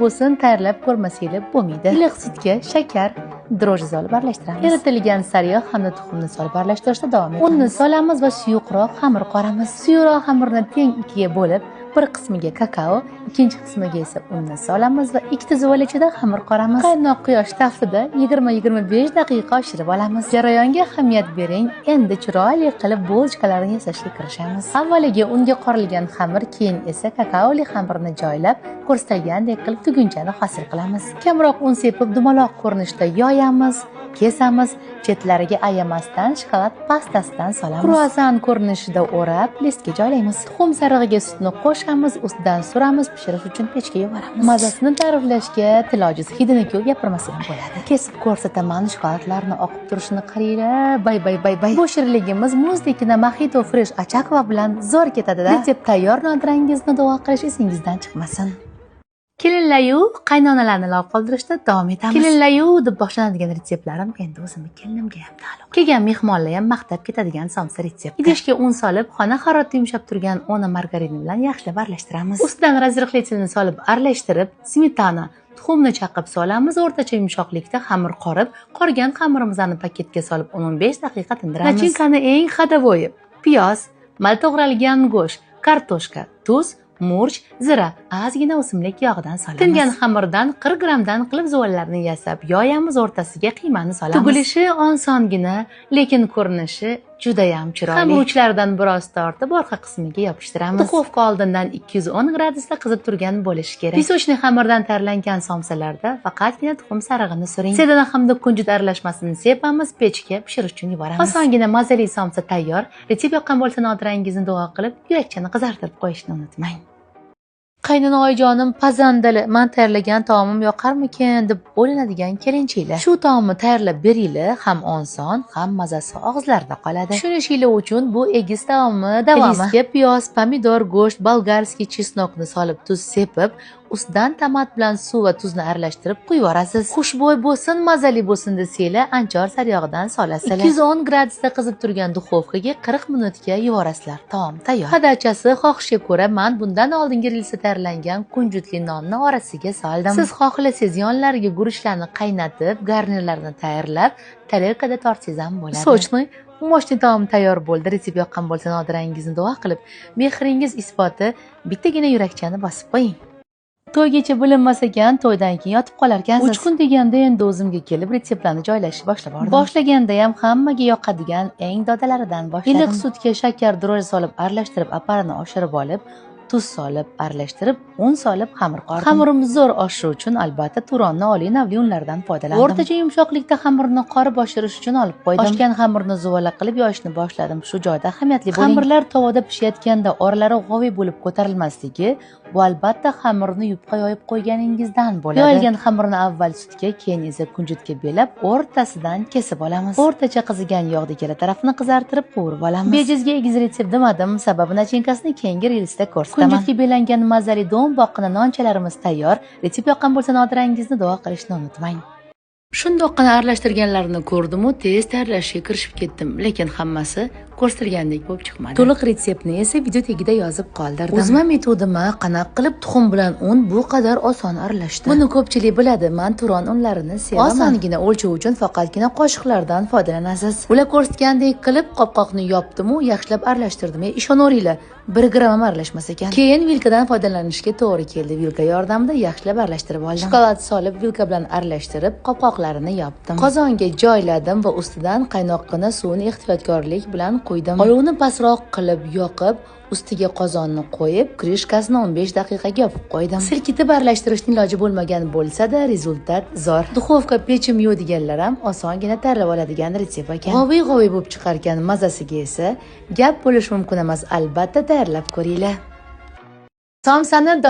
Bo'lsin, tayyorlab ko'rmasanglar bo'lmaydi. Iliq sutga shakar, дрожжи solib aralashtiramiz. Eritilgan sariyog' hamda tuxumni solib aralashtirishda davom etamiz. Unni solamiz va suyuqroq xamir qoramiz. Suyuqroq xamirni teng ikkiga bo'lib, bir qismiga kakao, ikkinchi qismiga esa unni solamiz va ikkita zuvalachada xamir qoramiz. Qaynoq quyosh taftida 20-25 daqiqa oshirib olamiz. Jarayonga ahamiyat bering. Endi chiroyli qilib булочка larni yasashga kirishamiz. Avvaliga unga qorilgan xamir, keyin esa kakaoli xamirni joylab, ko'rsatilgandek qilib tugunchani hosil qilamiz. Kamroq un sepib, dumaloq ko'rinishda yoyamiz, kesamiz, chetlariga ayamasdan shokolad pastasidan solamiz. Kruasan ko'rinishida o'rab, listga joylaymiz. Tuxum sarig'iga sutni qo'shamiz, ustidan suramiz, pishirish uchun pechga yuboramiz. Mazasini ta'riflashga til ojiz, hidini ko'p gapirmasa ham bo'ladi. Kesib ko'rsataman, shokoladlarni oqib turishini qaranglar. Bay bay bay bay. Bu shirinligimiz muzdekkina Mojito Fresh Achakva bilan zo'r ketadi-da. Retsept tayyor, nodirangizni duo qilish esingizdan chiqmasin. Kelinlayu qaynonalarni lol qoldirishda davom etamiz. Kelinlayu deb boshlanadigan retseptlarim endi o'zimni kelinimga ham taalluqli. Kelgan mehmonlar ham maqtab ketadigan somsa retsepti. Idishga un solib, xona haroratida yumshab turgan ona margarini bilan yaxshilab aralashtiramiz. Ustidan разрыхлитель ni solib aralashtirib, smetana, tuxumni chaqib solamiz. O'rtacha yumshoqlikda xamir qorib, qorgan xamirimizni paketga solib 10-15 daqiqa tindiramiz. Начинка ni eng ходовой piyoz, mayda to'g'ralgan go'sht, kartoshka, tuz, murch, zira, ozgina o'simlik yog'idan solamiz. Tingan xamirdan 40 grammdan qilib zuvallarni yasab, yoyamiz, o'rtasiga qiymani solamiz. Tugilishi osongina, lekin ko'rinishi judayam chiroyli. Xamir uchlaridan biroz tortib, orqa qismiga yopishtiramiz. Duxovka oldindan 210 gradusda qizib turgan bo'lishi kerak. Песочный xamirdan tayyorlangan somsalarda faqatgina tuxum sarig'ini suring. Sedana hamda kunjut aralashmasini sepamiz, pechga pishirish uchun yuboramiz. Osongina mazali somsa tayyor. Retsept yoqqan bo'lsa, nodirangizni duo qilib, yurakchani qizartirib qo'yishni unutmang. Qaynona oyijonim pazandali, man tayyorlagan taomim yoqarmikin deb o'ylanadigan kelinchiklar. Shu taomni tayyorlab beringlar, ham oson, ham mazasi og'izlarda qoladi. Tushunishinglar uchun bu egiz taomni davomi. Listga piyoz, pomidor, go'sht, болгарский чеснок ni solib, tuz sepib, ustidan tomat bilan suv va tuzni aralashtirib quyib yuborasiz. Xushbo'y bo'lsin, mazali bo'lsin desanglar, anchor sariyog'idan solasizlar. 210 gradusda qizib turgan duxovkaga 40 minutga yuborasizlar. Taom tayyor. Подача si xohishga ko'ra, man bundan oldingi rilsda tayyorlangan kunjutli nonni orasiga soldim. Siz xohlasangiz, yonlariga guruchlarni qaynatib, garnirlarni tayyorlab, tarelkada tortsangiz ham bo'ladi. Сочный, мощный taom tayyor bo'ldi. Retsept yoqqan bo'lsa, nodirangizni duo qilib, mehringiz isboti bittagina yurakchani bosib qo'ying. To'ygacha bilinmas ekan, to'ydan keyin yotib qolarkansiz. 3 kun deganda endi o'zimga kelib, retseptlarni joylashni boshlab bordim. Boshlaganda ham hammaga yoqadigan eng dodalaridan boshladim. Iliq sutga shakar, дрожжи solib aralashtirib, апара ni oshirib olib, tuz solib aralashtirib, un solib xamir qordim. Xamirim zo'r oshishi uchun albatta Turonni oliy navli unlaridan foydalandim. O'rtacha yumshoqlikda xamirni qorib oshirish uchun olib qo'ydim. Oshgan xamirni zuvala qilib yoyishni boshladim. Shu joyda ahamiyatli bo'ling. Xamirlar tovada pishayotganda oralari g'oviy bo'lib ko'tarilmasligi bu albatta xamirni yupqa yoyib qo'yganingizdan bo'ladi. Yoyilgan xamirni avval sutga, keyin esa kunjutga belab, o'rtasidan kesib olamiz. O'rtacha qizigan yog'da ikkala tarafini qizartirib qovurib olamiz. Bejizga egiz retsept demadim, sababi начинка sini keyingi rilsda ko'rsataman. Kunjutga belangan mazali do'mboqqina nonchalarimiz tayyor. Retsept yoqqan bo'lsa, nodirangizni duo qilishni unutmang. Shundoqqina aralashtirganlarini ko'rdim-u, tez tayyorlashga kirishib ketdim, lekin hammasi ko'rsatilgandek bo'lib chiqmadi. To'liq retseptni esa video tagida yozib qoldirdim. O'zim metodimni qanaqa qilib tuxum bilan un bu qadar oson aralashdi. Buni ko'pchilik biladi, man Turon unlarini sevaman. Osongina o'lchov uchun faqatgina qoshiqlardan foydalanasiz. Ular ko'rsatgandek qilib qopqoqni yopdim-u, yaxshilab aralashtirdim. Ishonaveringlar, 1 gramm ham aralashmas ekan. Keyin vilkadan foydalanishga to'g'ri keldi. Vilka yordamida yaxshilab aralashtirib oldim. Shokolad solib, vilka bilan aralashtirib, qopqoqlarini yopdim. Qozonga joyladim va ustidan qaynoqqina suvni ehtiyotkorlik bilan quydim. Olovni pastroq qilib yoqib, ustiga qozonni qo'yib, крышка sini 15 daqiqaga yopib qo'ydim. Silkitib aralashtirishning iloji bo'lmagan bo'lsa-da, результат zo'r. Duxovka pechim yo'q deganlar ham osongina tayyorlab oladigan retsept ekan. G'oviy-g'oviy bo'lib chiqarkan, mazasiga esa gap bo'lishi mumkin emas. Albatta tayyorlab ko'ringlar. Somsani